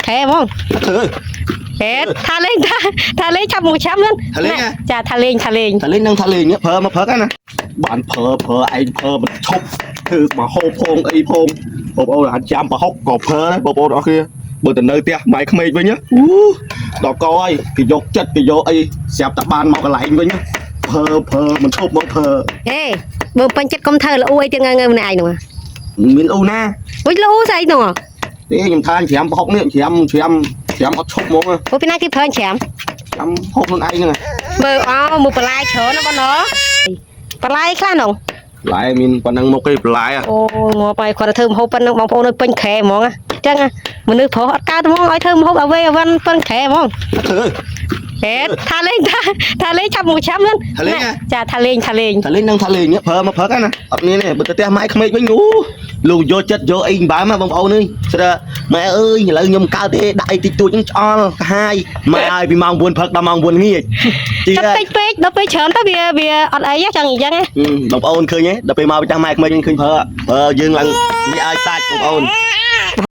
ក្រែហ្មង ធ្វើ ហេថាលេងថាថាលេងឆាប់មួយឆាប់ហ្នឹង ថាលេងហ៎ ចាថាលេងថាលេង ថាលេងនឹងថាលេងនេះប្រើមកព្រឹកហ្នឹងណាបានប្រើប្រើឯងប្រើមិនឈប់ធ្វើមកហូបផងអីផងបងប្អូនអាចចាំប្រហុកក៏ប្រើដែរបងប្អូនអរគ្នាបើទៅនៅផ្ទះម៉ែក្មេកវិញណាអូដល់កហើយគេយកចិត្តគេយកអីស្រាប់តែបានមកកន្លែងវិញណាប្រើប្រើមិនឈប់មកប្រើ ហេបើពេញចិត្តកុំធ្វើល្អូអីទៀតងើងើម្នាក់ឯងនោះ មានអូណា វិញល្អូស្អីនោះ ទេខ្ញុំថាច្រាមប្រហុកនេះច្រាមច្រាមច្រាមអត់ឈប់ហ្មងណា ព្រោះពីណាគេប្រើច្រាម ច្រាមហូបខ្លួនឯងហ្នឹង មើលអោមើលបន្លែច្រើនណាស់បងណបន្លែខ្លះនោះ បន្លែមានប៉ុណ្ណឹងមុខឯងបន្លែ អូងាប់ហើយគាត់ទៅធ្វើម្ហូបប៉ុណ្ណឹងបងប្អូនអើយពេញក្រែហ្មងអញ្ចឹងមនុស្សប្រុសអត់កើតហ្មងឲ្យធ្វើម្ហូបអ្វីអ្វិនប៉ុនក្រែហ្មង ធ្វើ ហេថាលេងថាថាលេងឆាប់មួយឆាប់ហ្នឹង ថាលេងហ៎ ចាថាលេងថាលេង ថាលេងនឹងថាលេងនេះប្រើមកព្រឹកហ្នឹងណាអត់មានទេបើទៅផ្ទះម៉ែក្មេកវិញអូលោកយកចិត្តយកអីបាមបងប្អូនអើយស្រើម៉ែអើយឥឡូវខ្ញុំកើតទេដាក់អីតិចតួចហ្នឹងឆ្អល់កាហាយម៉ែឲ្យពីម៉ោង9ព្រឹកដល់ម៉ោង9ល្ងាចជី ចិត្តតិចពេកដល់ពេលច្រើនទៅវាវាអត់អីហ៎ចង់អញ្ចឹងហ៎ បងប្អូនឃើញទេដល់ពេលមកផ្ទះម៉ែក្មេកវិញឃើញប្រើប្រើយើងឡើងនេះឲ្យសាច់បងប្អូន